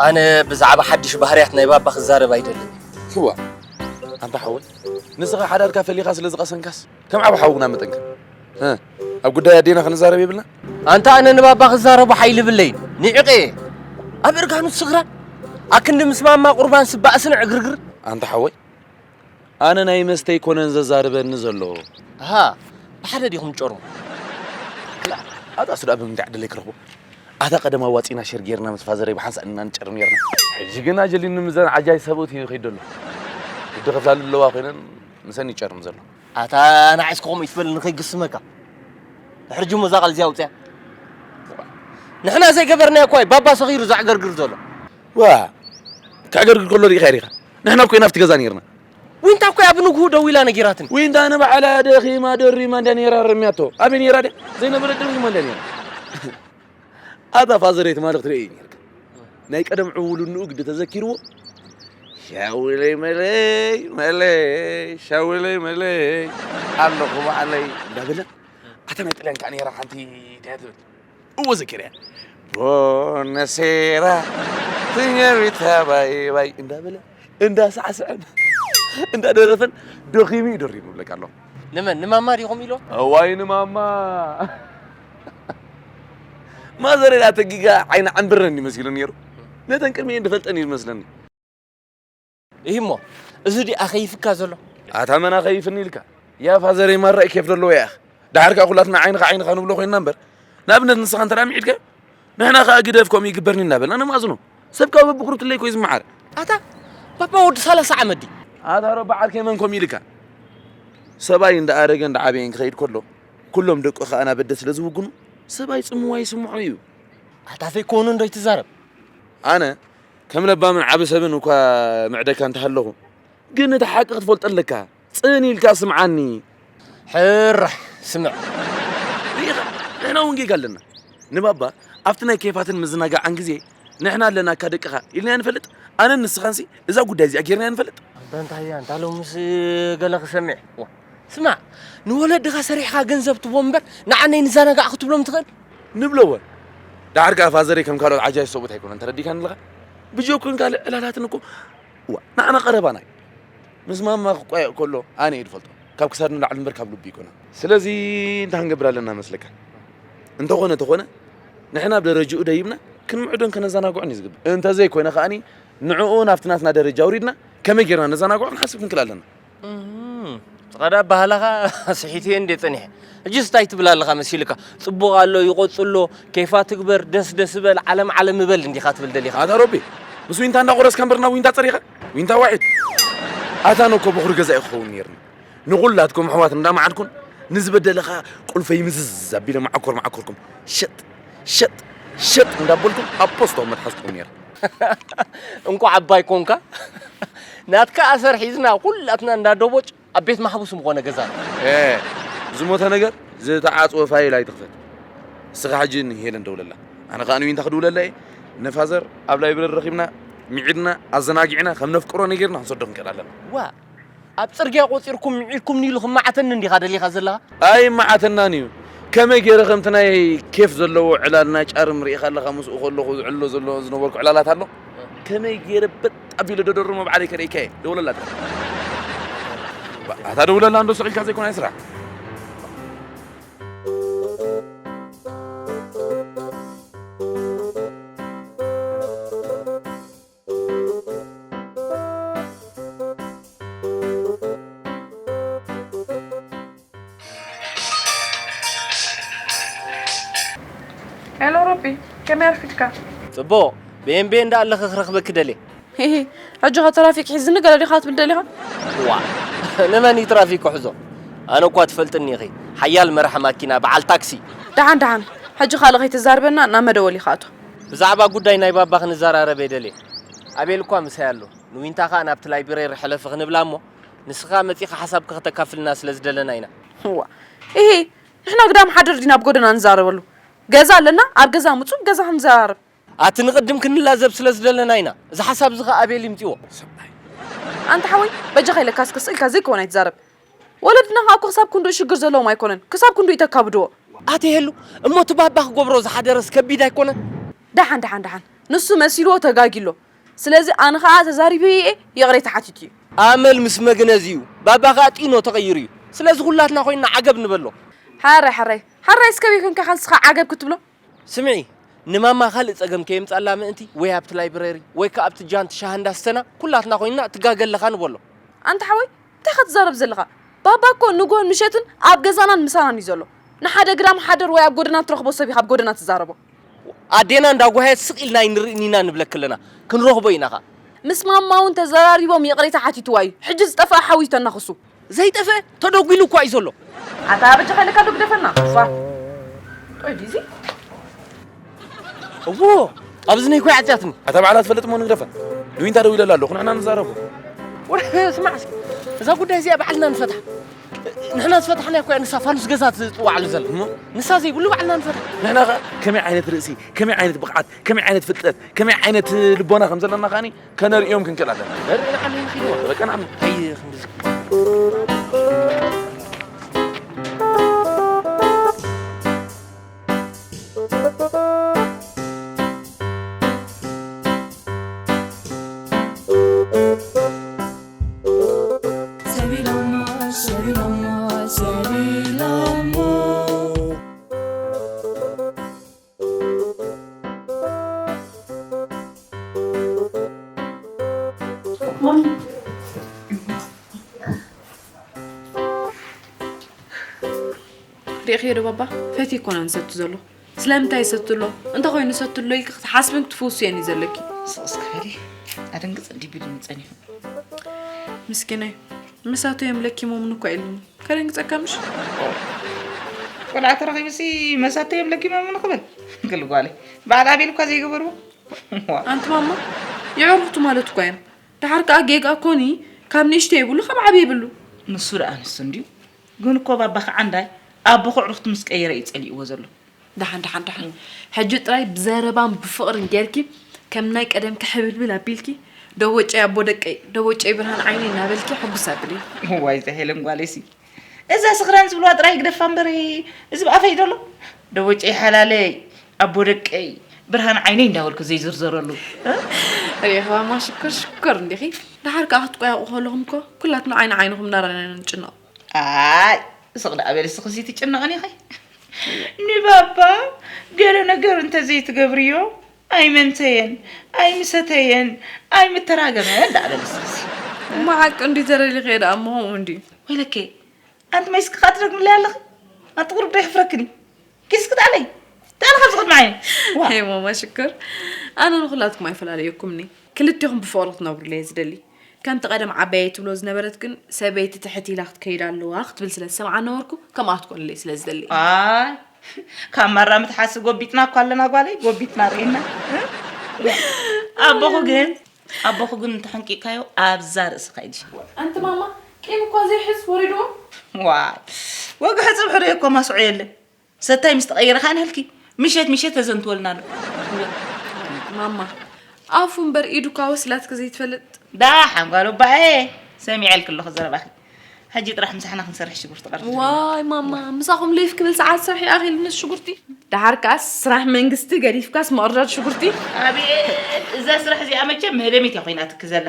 ኣነ ብዛዕባ ሓድሽ ባህርያት ናይ ባባ ክዛረብ ኣይደልን። እዋ፣ ኣንታ ሓወይ፣ ንስኻ ሓዳርካ ፈሊኻ ስለ ዝቐሰንካስ፣ ከም ዓቢ ሓውና መጠንካ። እ፣ ኣብ ጉዳይ ኣዴና ክንዛረብ የብልና? ኣንታ ኣነ ንባባ ክዛረቦ ሓይሊ ብለይን። ንዕቄ። ኣብ እርጋኑ ስግራ። ኣክንዲ ምስ ማማ ቁርባን ስባእስን ዕግርግር። ኣንታ ሓወይ፣ ኣነ ናይ መስተ ኣይኮነን ዘዛርበኒ ዘሎ። ኣሃ፣ ብሓደ ዲኹም ጨርሙ? ክላ፣ ኣታ እሱ ደኣ ብምንታይ ዕድለይ ክረኽቦ? ኣታ ቀደም ኣዋጺና ሸር ጌርና ምስ ፋዘረይ ብሓንሳእ ኢና ንጨርም ኔርና። ሕጂ ግን ኣጀሊኒ ምዘን ዓጃይ ሰብኡት እዩ ከይድ ዘሎ። ግዲ ከፍላሉ ኣለዋ ኮይነን ምሰን ይጨርም ዘሎ። ኣታ ንዓይስ ከምኡ ይትበል ንኸይግስመካ። ድሕሪ ጅሙ እዛ ቃል እዚኣ ኣውጽያ። ንሕና ዘይገበርናዮ እኳ እዩ ባባ ሰኺሩ ዘዕገርግር ዘሎ። ዋ፣ ከዕገርግር ከሎ ርኢኻ ዲኻ? ንሕና እኮ ኢና ኣብቲ ገዛ ኔርና። ዊንታ እኮ እያ ብንግሁ ደዊላ ነጊራትኒ። ዊንታ ንባዕላ ደኺማ ደሪማ እንድያ ኔራ ረሚያቶ። ኣበይ ኔራ ድያ? ዘይነበረት ደሪማ እንድያ ኔራ። ኣታ ፋዘረይ ትማሊ ክትርእዮ ኔርካ። ናይ ቀደም ዕውልንኡ ግዲ ተዘኪርዎ። ሻውለይ መለይ፣ መለይ፣ ሻውለይ መለይ፣ ኣለኹ ባዕለይ እንዳበለ። ኣታ ናይ ጥልያን ከኣ ኔራ ሓንቲ እንታይ ትብል? እዎ ዘኪረያ። ቦነሴራ፣ ሲኞሪታ ባይ ባይ እንዳበለ፣ እንዳሳዕስዐን፣ እንዳደረፈን ደኺሙ እዩ ደሪሙ ይብለካ ኣለኹ። ንመን? ንማማ ዲኹም ኢሎ? እዋይ ንማማ። ማዘረይ ኣተጊጋ ዓይና ዓንብረኒ መሲሉ ነይሩ። ነተን ቅድሚኤን ዝፈልጠን እዩ ዝመስለኒ። ኢሂ እሞ፣ እዚ ድኣ ከይፍካ ዘሎ? ኣታ መን ኣኸይፍኒ ኢልካ? ያ ፋዘረይ ማራ እዩ ኬፍ ዘለዎ ያኽ። ደሓር ከኣ ኩላትና ዓይንኻ ዓይንኻ ንብሎ ኮይንና እምበር። ንኣብነት ንስኻ እንተ ደኣ ምዒድካዮ፣ ንሕና ከኣ ግደፍ ከምኡ ይግበርኒ እናበልና ነማእዝኖ። ሰብ ካብ በብኹርትለይ እኮ እዩ ዝመዓር። ኣታ ባባ ወዲ ሰላሳ ዓመት ድዩ? ኣታ ሮባ ዓርከይ መን ከምኡ ኢልካ? ሰብኣይ እንዳ ኣረገ እንዳ ዓበየን ክኸይድ ከሎ፣ ኩሎም ደቁ ከኣ ናበደ ስለ ዝውግኑ፣ ሰብኣይ ጽምዋ ይስምዖ እዩ። ኣታ ፈይኮኑ እንዶ ይትዛረብ? ኣነ ከም ለባምን ዓቢ ሰብን እኳ ምዕደካ እንተሃለኹ፣ ግን እቲ ሓቂ ክትፈልጦ ኣለካ። ጽን ኢልካ ስምዓኒ። ሕራይ ስምዕ። ርኢኻ፣ ንሕና እውን ጌጋ ኣለና። ንባባ ኣብቲ ናይ ኬፋትን ምዝናጋዓን ግዜ ንሕና ኣለናካ ደቅኻ ኢልናዮ ንፈልጥ። ኣነን ንስኻንሲ እዛ ጉዳይ እዚኣ ጌርናያ ንፈልጥ። ኣንታ እንታይ እያ? እንታ ሎምስ ገለ ክሰምዕ። ዋ፣ ስማዕ፣ ንወለድኻ ሰሪሕኻ ገንዘብ ትቦም እምበር ንዓነይ ንዘናጋዕ ክትብሎም ትኽእል? ንብሎ እወ። ደሓር ከኣ ፋዘረይ ከም ካልኦት ዓጃይዝ ሰብኡት ኣይኮነን፣ ተረዲእካኒ ኣለኻ? ብጀኩን ካልእ ዕላላትን እኮ፣ እዋ፣ ንዓና ቀረባና እዩ። ምስ ማማ ክቋየቕ ከሎ ኣነ እየ ዝፈልጦ። ካብ ክሳድ ንላዕሊ እምበር ካብ ልቡ ኣይኮነን። ስለዚ እንታይ ክንገብር ኣለና መስለካ? እንተኾነ ተኾነ፣ ንሕና ብደረጅኡ ደይብና ክንምዕዶን ከነዘናግዖን እዩ ዝግባእ። እንተዘይኮይነ ከኣኒ ንዕኡ ናብቲ ናትና ደረጃ ኣውሪድና ከመይ ጌርና ነዘናግዖ ክንሓስብ ክንክእል ኣለና። እም፣ እቲ ቀዳ ኣበሃህላኻ ስሒተዮ እንድየ ጸኒሐ። ሕጂስ እንታይ ትብል ኣለኻ መሲልካ? ጽቡቕ ኣሎ፣ ይቐጽሎ፣ ኬፋ ትግበር፣ ደስ ደስ በል፣ ዓለም ዓለም ምበል እንዲኻ ትብል ደሊኻ? ኣታ ሮቢ፣ ምስ ዊንታ እንዳቆረስካ እምበር ናብ ዊንታ ጸሪኻ? ዊንታ ዋዒድ። ኣታ ኣነ እኮ በኹሪ ገዛ እዩ ክኸውን ነይርኒ። ንኹላትኩም ኣሕዋት እንዳመዓድኩን ንዝበደለኻ ቁልፈይ ምዝዝ ኣቢለ መዓኮር መዓኮርኩም ሸጥ ሸጥ ሸጥ እንዳበልኩም ኣብ ፖስታ መትሓዝኩም ነይረ። እንኳዕ ዓባይ ኮንካ። ናትካ ኣሰር ሒዝና ኩላትና እንዳደቦጭ ኣብ ቤት ማሕቡስ ምኾነ ገዛ። ዝሞተ ነገር ዝተዓፅወ ፋይል ኣይትኽፈት። እስኻ ሕጂ ንሄለን ደውለላ፣ ኣነ ከዓ ንዊንታ ክድውለላ እየ። ነፋዘር ኣብ ላይብረሪ ረኺብና ሚዒድና ኣዘናጊዕና ከም ነፍቅሮ ነጊርና ክንሰዶ ክንክእል ኣለና። ዋ፣ ኣብ ፅርግያ ቆፂርኩም ምዒድኩም ንኢሉ ክመዓተኒ እንዲኻ ደሊኻ ዘለኻ? ኣይመዓተናን እዩ። ከመይ ገይረ ከምቲ ናይ ኬፍ ዘለዎ ዕላል ናይ ጫርም ርኢኻ ኣለኻ፣ ምስኡ ከለኹ ዝዕሎ ዘሎ ዝነበርኩ ዕላላት ኣሎ። ከመይ ገይረ በጥ ኣቢለ ደደርሞ ባዕለይ ከርእይካ እየ። ደውለላ ጥራሕ። ኣታ ደውለላ እንዶ ስቕ ኢልካ ዘይኮነ ስራሕ። ሄሎ ሮቢ፣ ከመይ ኣርፊድካ? ጽቡቕ። ብኤምቤ እንዳ ኣለኺ ክረኽበኪ ደልየ። ሂሂ፣ ሕጂ ኸ ትራፊክ ሒዝኒ ገለ ዲኻ ክትብል ደሊኻ? ዋ፣ ንመን እዩ ትራፊክ ክሕዞ? ኣነ እኳ ትፈልጥኒ ኢኺ፣ ሓያል መራሒ ማኪና፣ በዓል ታክሲ። ደሓን ደሓን፣ ሕጂ ካልእ ከይትዛርበና ናብ መደወሊኻ ኣቶ። ብዛዕባ ጉዳይ ናይ ባባ ክንዘራረብ እየ ደልየ። ኣቤል እኳ ምሳይ ኣሎ። ንዊንታ ኸኣ ናብቲ ላይብረሪ ሕለፊ ክንብላ እሞ፣ ንስኻ መጺኻ ሓሳብኪ ከተካፍልና ስለ ዝደለና ኢና። እዋ፣ ኢሂ፣ ንሕና ግዳ ኣምሓደር ዲና ኣብ ጎደና ንዛረበሉ? ገዛ ኣለና፣ ኣብ ገዛ ምጹ፣ ገዛ ክንዘራረብ። ኣቲ ንቕድም ክንላዘብ ስለ ዝደለና ኢና። እዚ ሓሳብ እዚ ኸኣ ኣቤል ይምጽዎ። ኣንታ ሓወይ፣ በጃኻ ኢለካ እስከ ስቕ ኢልካ ዘይከውን ኣይትዛረብ። ወለድና ኸኣ እኮ ክሳብ ክንድኡ ሽግር ዘለዎም ኣይኮነን፣ ክሳብ ክንድኡ እዩ ተካብድዎ። ኣቲ ሄሉ፣ እሞ እቲ ባባ ክገብሮ ዝሓደረስ ከቢድ ኣይኮነን? ደሓን ደሓን ደሓን፣ ንሱ መሲልዎ ተጋጊ ኣሎ። ስለዚ ኣነ ኸኣ ተዛሪበዮ እየ፣ ይቕሬታ ሓቲቱ እዩ። ኣመል ምስ መግነዝ እዩ፣ ባባ ኸኣ ጢኖ ተቐይሩ እዩ። ስለዚ ኩላትና ኮይንና ዓገብ ንበሎ። ሕራይ ሕራይ ሕራይ እስከ በይ ኮንካ ኢኻ ንስኻ ዓገብ ክትብሎ? ስምዒ፣ ንማማ ካልእ ጸገም ከየምጻላ ምእንቲ ወይ ኣብቲ ላይብረሪ ወይ ከኣ ኣብቲ ጃንት ሻሂ እንዳስተና ኩላትና ኮይንና ትጋገ ኣለኻ ንበሎ። ኣንታ ሓወይ እንታይ ኢኻ ትዛረብ ዘለኻ? ባባ እኮ ንግሆን ምሸትን ኣብ ገዛናን ምሳናን እዩ ዘሎ። ንሓደ ግዳም ሓደር ወይ ኣብ ጎደና ትረኽቦ ሰብ ኢኻ ኣብ ጎደና ትዛረቦ። ኣዴና እንዳጓየት ስቕ ኢልና ኣይንርእን ኢና ንብለኪ ኣለና። ክንረኽቦ ኢና ኸኣ። ምስ ማማ እውን ተዘራሪቦም ይቕሬታ ሓቲትዋ እዩ። ሕጂ ዝጠፍኣ ሓዊ እዩ ተናኽሱ። ዘይጠፍአ ተደጒሉ እኳ እዩ ዘሎ። ኣታ በጃኻ ኢለካ ዶ ግደፈና። ፋ። ጦይ ዲዚ። እዎ፣ ኣብ እዝነይ እኮ ኣዕጽያትኒ። ኣታ ባዕላ ትፈልጥ እሞ ንግደፋ። ንዊንታ ደዊለላ ኣለኹ፣ ንሕና ንዛረቦ። ወረ፣ ስማዕ እስኪ፣ እዛ ጉዳይ እዚኣ ባዕልና ንፈትሓ። ንሕና ዝፈታሕናያ እኮ እያ ንሳ ፋኑስ ገዛ ትጥዋዓሉ ዘላ። እሞ? ንሳ ዘይብሉ ባዕልና ንፈትሓ። ንሕና ኸ ከመይ ዓይነት ርእሲ፣ ከመይ ዓይነት ብቕዓት፣ ከመይ ዓይነት ፍልጠት፣ ከመይ ዓይነት ልቦና ከም ዘለና ከኣኒ ከነርእዮም ክንክእል ኣለና። ንርኢ ንዓኒ ንኺድዎ። በቃ ንዓኒ። ኣይ፣ ክንድዚ። ርኢኽዮ ዶ ባባ? ፈትየ ኣይኮነን ዝሰቲ ዘሎ። ስለምንታይ ይሰቲ ኣሎ? እንተኾይኑ ይሰቲ ኣሎ ኢልኪ ክትሓስብን ክትፍውስዮን እዩ ዘለኪ። ስቕ እስኪ በሊ። ኣደንግጽ እንዲ ቢሉኒ ጸኒሑ። ምስኪናይ። መሳተዮም ለኪሞምን እኳ ኢሉኒ። ከደንግጸካ ምሽ? ቆልዓ ተረኺቡሲ መሳተዮም ለኪሞምን ክብል? ግል ጓለይ። በዓል ኣቤል እኳ ዘይገበርዎ። ዋ። ኣንቲ ማማ፣ የዕሩኽቱ ማለት እኳ እዮም። ደሓር ከኣ ጌጋ ኮኒ ካብ ንእሽተይ የብሉ ካብ ዓቢ የብሉ። ንሱ ደኣ ንሱ እንድዩ። ግን እኮ ባባ ከዓ እንዳይ ኣቦ ከዕሩኽቱ ምስ ቀየረ እዩ ጸሊእዎ ዘሎ። ደሓን ደሓን ደሓን። ሕጂ ጥራይ ብዘረባን ብፍቕርን ጌርኪ ከም ናይ ቀደምኪ ሕብልብል ኣቢልኪ ደቦጨይ ኣቦ ደቀይ፣ ደቦጨይ ብርሃን ዓይነይ እናበልኪ ሕጉስ ኣብሊ። እዋይ እዛ ሄለን ጓለይሲ። እዛ ስኽራን ዝብልዋ ጥራይ ግደፋ እምበር እዚ ብኣፈይ ዶ ኣሎ? ደቦጨይ ሓላለይ ኣቦ ደቀይ ብርሃን ዓይነይ እንዳበልኩ ዘይዝርዘረሉ። እ? ሪኢኽዋማ ሽኮር ሽኮር እንዲኺ። ደሓር ከኣ ክትቆያቑ ከለኹም እኮ ኩላትና ዓይኒ ዓይንኹም እናረኣና ኢና ንጭነቕ። ኣይ ስቕ ደኣ በሊ እስኺ ትጭነቕን ኢኺ። ንባባ ገለ ነገር እንተዘይትገብርዮ ኣይመንተየን ኣይምሰተየን ኣይምተራገመን ደኣ በሊ እስኺ። እሞ ሓቂ እንድዩ ተደሊኺዮ ደኣ እሞ ከምኡ እንድዩ። ወይለከ ኣንቲ ማይ እስኪ ከኣ ትደግምለይ ኣለኺ። ኣንቲ ቁሩብ ዶ የሕፍረክን እዩ? ኪድ እስኪ ጣለይ። ጣል ካብዚ ቅድሚ ዓይነይ። ዋ። ሄይ ማማ ሽኮር፣ ኣነ ንኹላትኩም ኣይፈላለየኩምኒ። ክልቴኹም ብፍቕሪ ክትነብሩለይ እየ ዝደሊ። ከምቲ ቀደም ዓባየይ ትብሎ ዝነበረት ግን ሰበይቲ ትሕት ኢላ ክትከይድ ኣለዋ ክትብል ስለ ዝሰምዓ ነበርኩ። ከምኣ ክትኮነለይ ስለ ዝደሊ። ኣይ ካብ ማራ ምትሓስ ጎቢጥና እኳ ኣለና ጓለይ፣ ጎቢጥና ርኢና። ኣቦኹ ግን ኣቦኹ ግን እንተሐንቂቅካዮ ኣብዛ ርእስኻ እዩ ዝሽወር። ኣንቲ ማማ ቂም እኳ ዘይሕዝ ወሪድዎ። ዋይ ወግሐ ፀብሑ ዶ እኮ ማስዖ የለን። ሰታይ ምስ ተቐየረ ኸኣ ንህልኪ ምሸት ምሸት ተዘንትወልና ኣሎ። ማማ ኣፉ እምበር ኢዱ እኳ ወሲላትኪ ዘይትፈልጥ። ዳሓን ጓል ኣባየ ሰሚዐልኪ ኣለኹ ዘረባኺ። ሕጂ ጥራሕ ምሳሕና ክንሰርሕ ሽጉርቲ ቀርብ። ዋይ ማማ ምሳኹም ሊፍ ክብል ሰዓት ስራሕ ይኣኺልንስ ሽጉርቲ። ደሓር ከኣስ ስራሕ መንግስቲ ገዲፍካስ ምቕርዳድ ሽጉርቲ። ኣቤት እዛ ስራሕ እዚኣ መቸም መህደሚት እያ ኮይናትኪ ዘላ።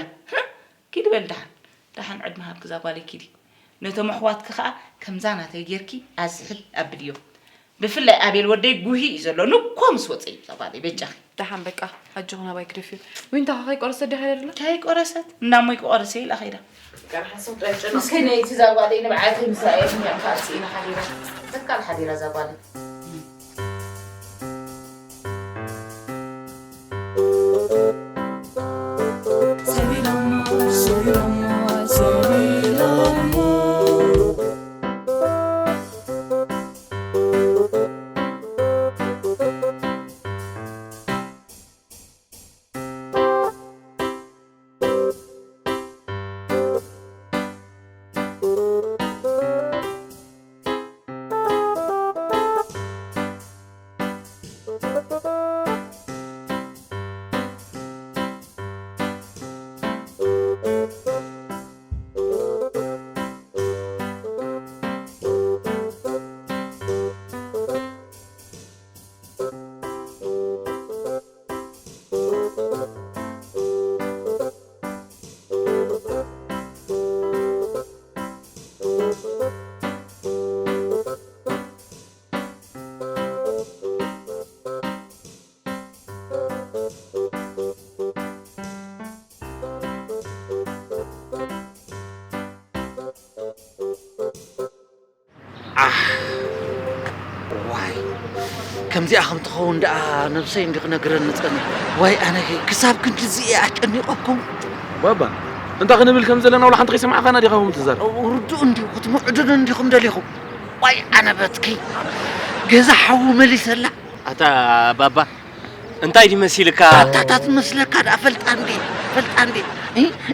ኪዲ በል ደሓን ደሓን ዕድመ ሃብኪ እዛ ጓለይ ኪዲ። ነቶም ኣሕዋትኪ ከኣ ከምዛ ናተይ ጌርኪ ኣዝሕል ኣብልዮ። ብፍላይ ኣቤል ወደይ ጉሂ እዩ ዘሎ ንኮ ምስ ወፀ እዩ እዛ ጓለይ በጃኺ። ደሓን በቃ ኣጆኺ ናባይ ክደፍዮ። ዊንታ ከ ከይቆረሰት ድያ ከይዳ ደላ? ከይቆረሰት እንዳሞይ ክቆርስ እየ ኢላ ከይዳ። ምስኪነይቲ እዛ ጓለይ ንብዓተይ ምስ ረኣየትኒ እያ ምሳኣ ስኢና ሓዲራ። ተካል ሓዲራ እዛ ጓለይ። ኣሕ ዋይ ከምዚኣ ከም ትኸውን ደኣ ነብሰይ እንዲ ክነግረኒ ጸኒሑ። ዋይ ኣነ ክሳብ ክንድዚ እየ ኣጨኒቐኩም። ባባ እንታይ ክንብል ከም ዘለና ዋላ ሓንቲ ከይሰማዕካና ዲኻ ከምኡ ትዛረብ? ርዱእ እንድዩ ክትምዕድኑ እንዲኹም ደሊኹም። ዋይ ኣነ በትኪ ገዛ ሓዉ መሊሰላ። ኣታ ባባ እንታይ ድዩ መሲልካ? ኣታ እታ ትመስለካ ደኣ ፈልጣ እንዴ ፈልጣ እንዴ።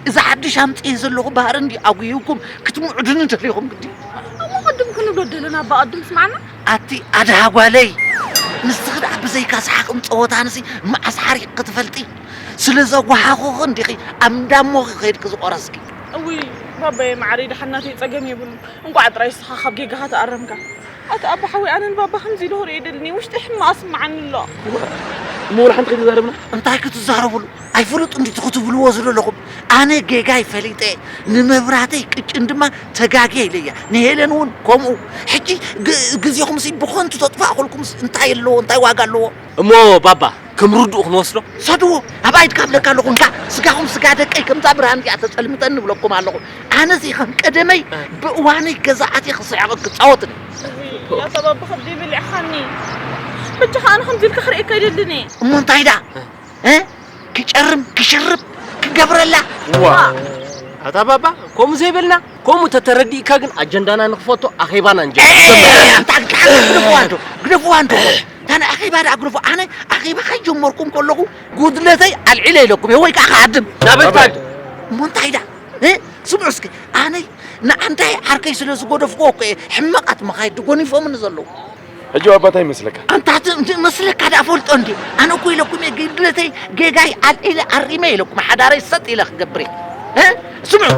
እዛ ሓድሽ ኣምፅኤ ዘለኹ ባህሪ እንዲ ኣጉሂውኩም ክትምዕዱኒ ደሊኹም ግዲ። እሞ ቅድም ክንብሎ ደለና ኣባ ቅድም ስማዕና። ኣቲ ኣድሃ ጓለይ ንስኺ ደኣ ብዘይካ ሰሓቕን ፀወታንሲ መዓስ ሓሪቕኪ ትፈልጢ? ስለ ዘጓሃኹኺ እንዲኺ ኣብ እንዳሞኺ ከይድኪ ዝቆረስኪ። እውይ ባባየ መዓረይ ደሓን ናተይ ፀገም የብሉን። እንቋዕ ጥራይ ንስኻ ካብ ጌጋኻ ተኣረምካ። ኣቲ ኣባ ሓወይ ኣነ ንባባ ከምዚ ኢሉ ክርኢ ኣይደልን እየ ውሽጠይ ሕማቕ ስምዓኒ ኣሎ። እሞ ወላ ሓንቲ ከይተዛረብና። እንታይ ክትዛረብሉ ኣይፍሉጥ እንዲ እቲ ክትብልዎ ዝደለኹም ኣነ ጌጋይ ፈሊጠ ንመብራህተይ ቅጭን ድማ ተጋግየ ኢለያ ንሄለን እውን ከምኡ ሕጂ ግዜኹምሲ ብኸንቱ ተጥፋእኹልኩምስ እንታይ ኣለዎ እንታይ ዋጋ ኣለዎ። እሞ ባባ ከም ርዱእ ክንወስዶ? ሰድዎ ኣብ ኣይድካ ብለካ ኣለኹ እንካ ስጋኹም ስጋ ደቀይ ከምዛ ብርሃን እዚኣ ተጸልምተኒ እብለኩም ኣለኹ ኣነሲ ከም ቀደመይ ብእዋነይ ገዛ ኣትየ ክስሕቕን ክጻወትን እየ። ያታ ባባ ከብደይ በሊዕኻኒ በጃኻ ኣነ ከምዚ ኢልካ ክርእየካ ኣይደልን እየ። እሞ እንታይ ደኣ እ ክጨርም ክሽርብ ክገብረላ። እዋ ኣታ ባባ ከምኡ ዘይበልና ከምኡ ተተረዲእካ ግን ኣጀንዳና ንኽፈቶ ኣኼባና ንጀምር። ኣንታ ግደፍዋ እንዶ ግደፍዋ እንዶ እታ ንኣኼባ ደኣ ግደፎ ኣነ ኣኼባ ከይጀመርኩ እንከለኹ ጉድለተይ ኣልዒለ ኢለኩም እየ ወይ ከዓ ክሃድም ናበልካ እሞ እንታይ ደኣ እ ስምዑ እስኪ ኣነ ንዓንዳይ ዓርከይ ስለ ዝገደፍክዎ እኮ እየ ሕማቓት መኻይድ ጎኒፎምኒ ዘለዉ። ሕጂ ኣባ እንታይ ይመስለካ? ኣንታ እቲ እቲ መስለካ ደኣ ፈልጦ እንድየ። ኣነ እኮ ኢለኩም እየ ግድለተይ ጌጋይ ኣልዒለ ኣሪመ ኢለኩም ሓዳረይ ሰጥ ኢለ ክገብር እየ። እ ስምዑ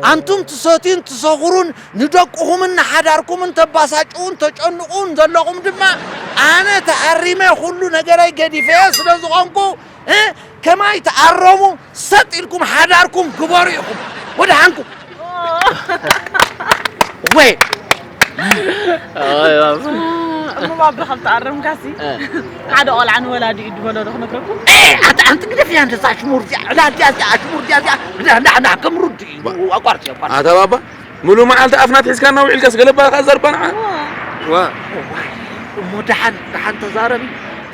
ኣንቱም ትሰትዩን ትሰኽሩን ንደቅኹምን ንሓዳርኩምን ተባሳጭዉን ተጨንቑን ዘለኹም ድማ ኣነ ተኣሪመ ኩሉ ነገረይ ገዲፈዮ ስለ ዝኾንኩ እ ከማይ ተኣረሙ ሰጥ ኢልኩም ሓዳርኩም ግበሩ ኢኹም ወደሓንኩም። ወይ እሞ ባቢ ከም ተኣረምካሲ ሓደ ቆልዓ ንወላዲ እዩ ድበሎ ዶ ክነግረኩም? ኣንቲ ኣንቲ ግደፍያ እንደዛ ኣሽሙር እዚኣ ዕላል እዚኣ እዚኣ ኣሽሙር እዚኣ እዚኣ ግዳ እንዳ እንዳ ከም ሩድ እዩ ኣቋርጥ ኣቋርጥ ኣታ ባባ ሙሉ መዓልቲ ኣፍና ትሒዝካና ውዒልካስ ገለባ ከኣ ዘርባ ንዓ ዋ እሞ ደሓን ደሓን ተዛረቢ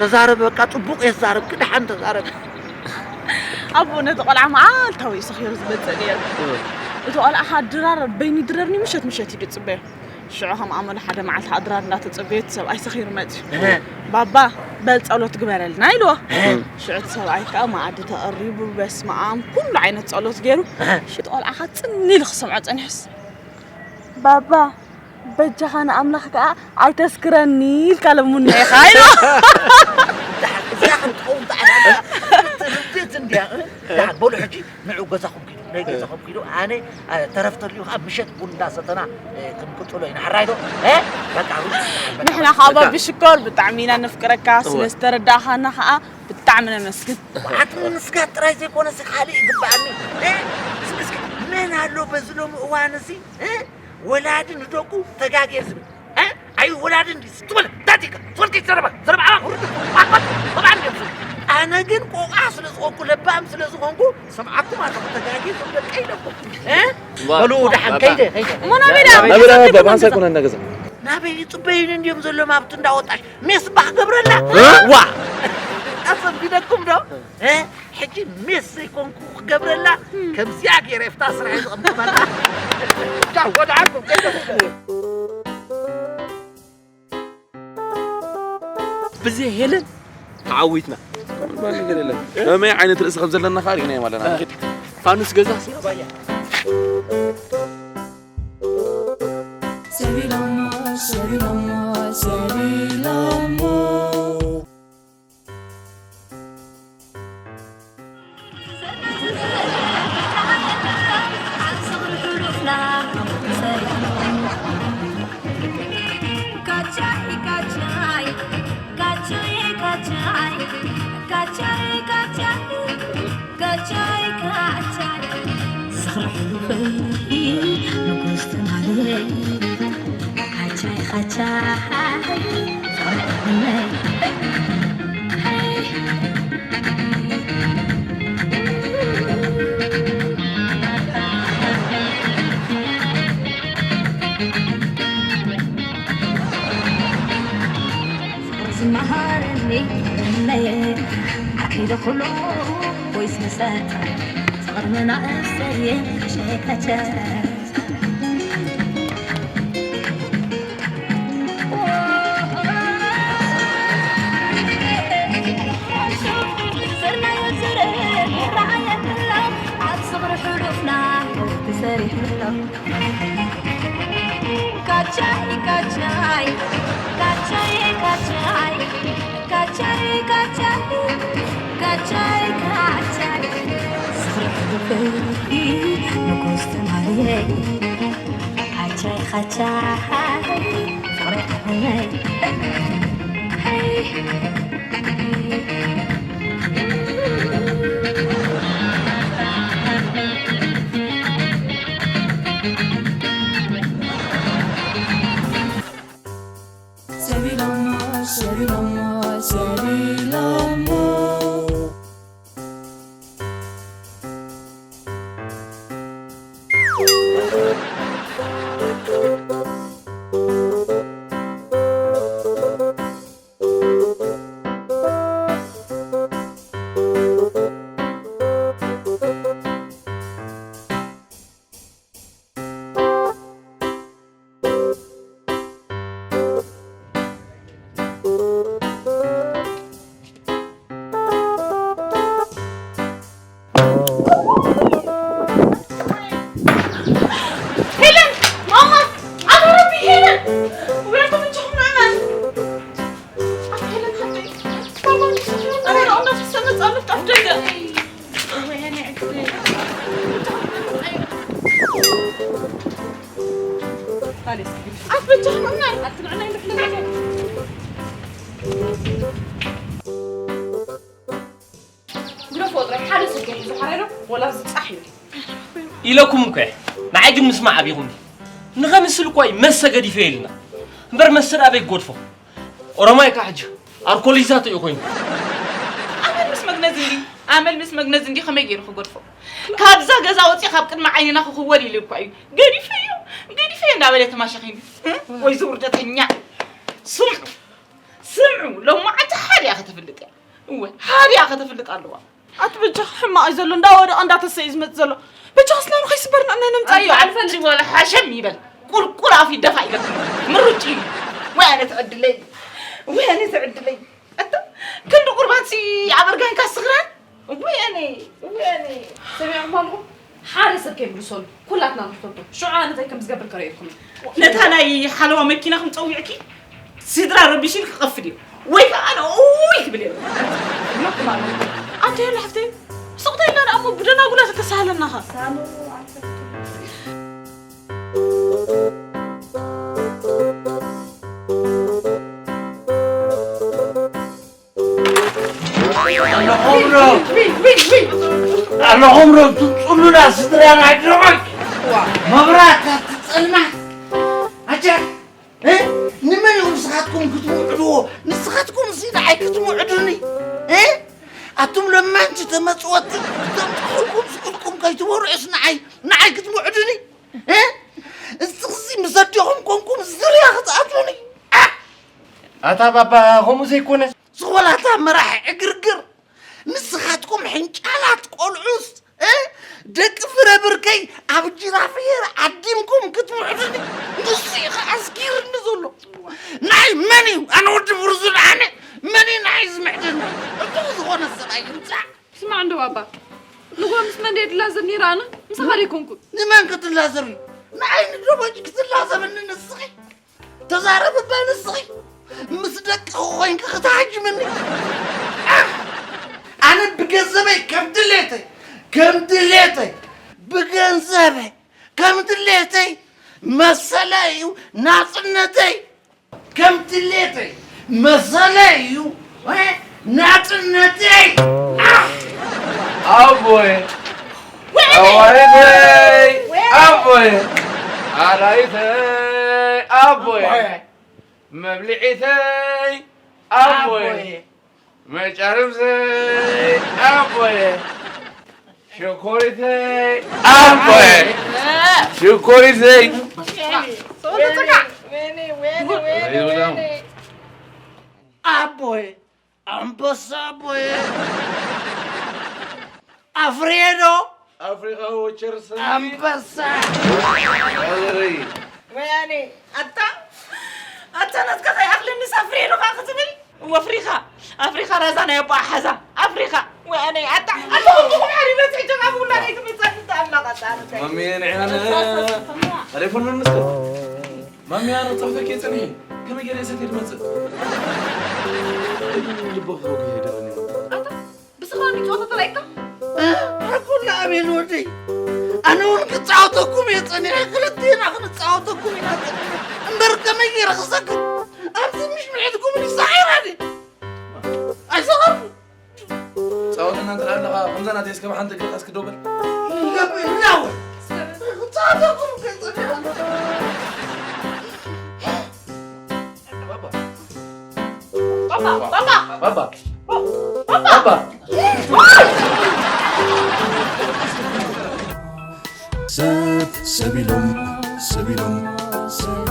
ተዛረቢ በቃ ጽቡቕ የዛረብኪ ደሓን ተዛረቢ ኣቦ ነቲ ቆልዓ መዓልታዊ እዩ ሰኺሩ ዝመጽእ ነይሩ። እቲ ቆልዓ ከዓ ድራር በይኑ ይድረርኒ፣ ምሸት ምሸት እዩ ዝጽበዮ። ሽዑ ከም ኣመሉ ሓደ መዓልቲ ከዓ ድራር እንዳተጸበየ እቲ ሰብኣይ ሰኺሩ መጺኡ። ባባ በል ጸሎት ግበረልና ኢልዎ። ሽዑ እቲ ሰብኣይ ከዓ መኣዲ ተቐሪቡ በስመ ኣብ ኩሉ ዓይነት ጸሎት ገይሩ። ሽዑ እቲ ቆልዓ ከዓ ጽን ኢሉ ክሰምዖ ጸኒሑስ፣ ባባ በጃኻ ንኣምላኽ ከዓ ኣይተስክረኒ ኢልካ ለሙና ኢኻ ኢልዎ። እዚኣ ከም ትኸውን ጣዕና ርድእት እንድያ። ደሓን በሉ ሕጂ ንዑ ገዛኹም ኪዱ፣ ናይ ገዛኹም ኪዱ። ኣነ ተረፍ ተልዩ ከዓ ምሸት ቡን እንዳሰተና ክንቅፅሎ ኢና። ሕራይ ዶ? በቃ ንሕና ከዓ ባቢ ሽኮር ብጣዕሚ ኢና ነፍቅረካ፣ ስለ ዝተረዳእኻና ከዓ ብጣዕሚ ነመስግን። ኣቲ ንምስጋድ ጥራይ ዘይኮነሲ ካልእ ይግበኣኒ። እስኪ እስኪ መን ኣሎ በዚ ሎሚ እዋን እዚ ወላዲ ንደቁ ተጋግየ ዝብል ኣይ ወላዲ እንዲ ስትበል ዳቲካ ትፈልኪ ዘረባ ዘረባ ኣባ ሁርዱ ኣባት በባን ገብ ኣነ ግን ቆቃ ስለ ዝኾንኩ ለባም ስለ ዝኾንኩ ሰምዓኩም ኣለኹ። ተጋግየ ዝብል ደቀ ኢለኩም በሉ። ደሓን ከይደ ከይደ እሞ ናበይ ደኣ? ናበይ ደኣ? ባባ፣ ምሳይ ኮነ እናገዛ ናበይ ይፅበዩኒ እንዲዮም ዘሎም ኣብቲ እንዳወጣሽ ሜስ ባህ ገብረላ ዋ ኣሰቢደኩም ዶ ሕጂ ሜስ ዘይኮንኩ ክገብረላ ከምዚኣ ገይረ ፍታ ስራሕ ዝቕምጥመላ ቻው ወድዓኩም። ብዘይ ሄለን ተዓዊትና። መመይ ዓይነት ርእሲ ከም ዘለና ከዓ ርኢናዮም ኣለና። ፋኑስ ገዛ ስናባያ ሰቢሎሞ ሰቢሎሞ ሰቢሎሞ ዝመሃረኒ እመየ ኣኪለ ኩሉ ወይስ ምሰ ፍቕሪ መናእሰየ ከሸከቸ ኢለኩም እኮ ንዓይ ግን ምስማዕ ኣቢኹም። ንኸምስል እኳ እዩ መሰ ገዲፈ ኢልና እምበር መሰ ኣበይ ክገድፎ። ኦሮማይ ከዓ ሕጂ ኣርኮሊዛት እዩ ኮይኑ። ኣመል ምስ መግነዝ እንዲ ኣመል ምስ መግነዝ እንዲ ከመይ ገይሩ ክገድፎ? ካብዛ ገዛ ወፂ ካብ ቅድሚ ዓይንና ክኽወል ኢሉ እኳ እዩ ገዲፈዮ ገዲፈዮ እንዳበለ ተማሻኺኒ። ወይ ዝውርደተኛ። ስምዑ ስምዑ፣ ሎማዓንቲ ሓዲኣ ከተፍልጥ እያ። እወ ሓዲኣ ከተፍልጥ ኣለዋ። ኣቲ በጃኻ ሕማቕ እዩ ዘሎ፣ እንዳወደቐ እንዳተሰ እዩ ዝመጽእ ዘሎ። በጃኻ ስላም ከይስበርና እና ነምጻዮ። ኣልፈልግ ወላ ሓሸም ይበል። ቁልቁል ኣፍ ይደፋ ይበል። ምሩጭ እዩ። ወይ ኣነ ትዕድለይ። ወይ ኣነ ትዕድለይ። ኣታ ክንዲ ቁርባትሲ ኣብ እርጋንካ ስኽራን። ወይ ኣነ፣ ወይ ኣነ። ሰሚዕኹም ኣለኹም? ሓደ ሰብ ከይምልሰሉ ኩላትና ንሕተቶ። ሽዑ ኣነ እንታይ ከም ዝገብር ከርእየኩም እየ። ነታ ናይ ሓለዋ መኪናኹም ጸዊዕኪ ስድራ ረቢሽን ክቐፍድ እዩ። ወይ ከዓ ኣነ ኡይ ክብል እየ። ኣንተ የለ ሓፍተይ፣ ስቕ ተይልና ደኣ እሞ ብደናጉላ ተተሳሃለናኻ። ኣለኹም ዶ? ኣለኹም ዶ? እቱም ጽሉላት ስድራና ድረቐት። መብራት ኣብቲ ጸልማት። ኣጀር፣ እ? ንመን ኢኹም ንስኻትኩም ክትምዕድዎ? ንስኻትኩም ሲ ንዓይ ክትምዕዱኒ? እ? ኣቱም ለመንቲ ተመጽወቲ፣ እቶም ተኹልኩም ስኹልኩም ከይትበርዑስ ንዓይ፣ ንዓይ ክትምዕዱኒ? እ? እስኽሲ ምስ ኣዴኹም ኮንኩም ዝርያ ክትኣትዉኒ? እ? ኣታ ባባ፣ ከምኡ ዘይኮነ። ዝኾላታ መራሒ ዕግርግር፣ ንስኻትኩም ሕንጫላት ቆልዑስ፣ እ? ደቂ ፍረ ብርከይ ኣብ ጅራፍ ሄር ዓዲምኩም ክትምዕዱኒ፣ ንሱ እዩ ከኣ ኣስጊርኒ ዘሎ። ናይ መን እዩ? ኣነ ወዲ ብርዙን ኣነ፣ መን እዩ ንዓይ ዝምዕደኒ? እቶ ዝኾነ ሰብኣይ ይምጻእ። ስማዕ እንዶ ባባ፣ ንጎ ምስ መን ድየ ድላዘብ ነይረ ኣነ? ምሳኻ ደይኮንኩን። ንመን ክትላዘቢ? ንዓይ ንዶ በጅ ክትላዘብኒ ንስኺ? ተዛረቢ እባ ንስኺ። ምስ ደቅኺ ኮይንኪ ክትሃጅምኒ። ኣህ! ኣነ ብገንዘበይ ከም ድሌተይ፣ ከም ድሌተይ፣ ብገንዘበይ ከም ድሌተይ መሰለይ እዩ ናጽነተይ። ከም ድሌተይ መሰለይ እዩ፣ እ፣ ናጽነተይ። ኣህ! ኣቦየ፣ ኣዋሪተይ፣ ኣቦየ፣ ኣላይተይ፣ ኣቦየ፣ መብልዒተይ፣ ኣቦየ፣ መጫርምሰይ፣ ኣቦየ፣ ሽኮሪተይ፣ ኣቦየ፣ ሽኮሪተይ። ኣቦየ፣ ኣንበሳ ኣቦየ፣ ኣፍሬዶ፣ ኣፍሪቃዊ ቸርሰ፣ ኣንበሳ። ኣረይ። ወያኔ፣ ኣታ፣ ኣታ ናትካ ከይኣኽለኒ ኣፍሬዶ ኸኣ ክትብል? ወፍሪኻ፣ ኣፍሪኻ ራዛ ናይ ኣቦኣ ሓዛ፣ ኣፍሪኻ። ወያኔ፣ ኣታ፣ ኣታ ወድኹም ሓሪበት ሕጂ ካብ ውላደይ ትመጻኒ ተኣላኻ፣ ኣታ፣ ኣታ። ማሚ፣ ንዕና ቴሌፎን መምስከ። ማሚ፣ ኣነ ጽሑፈኪ የጽንሒ። ከመይ ገይረ እየ ሰትየ ድመጽእ? ልቦ ክወግህ ይደረኒ። ኣታ፣ ብስኻ ንጸወታ ተላኢካ? እ፣ ኣኩላ ኣቤል ወደይ። ኣነ እውን ክጻወተኩም እየ ጸኒሐ፣ ክልቴና ክንጻወተኩም ኢና ጸኒሐ። እምበር ከመይ ገይረ ክሰክር? ኣብዚ ምሽ ምሒትኩም ይሳዒራ ድየ? ኣይሰኸርኩ። ጻወተና እንተ ኣለኻ፣ ከምዛ ናተይ እስከ ብሓንቲ እግርኻ እስኪ ደው በል። ባባ። ባባ። ባባ። ባባ። ሰብ፣ ሰብ ኢሎም፣ ሰብ ኢሎም፣ ሰብ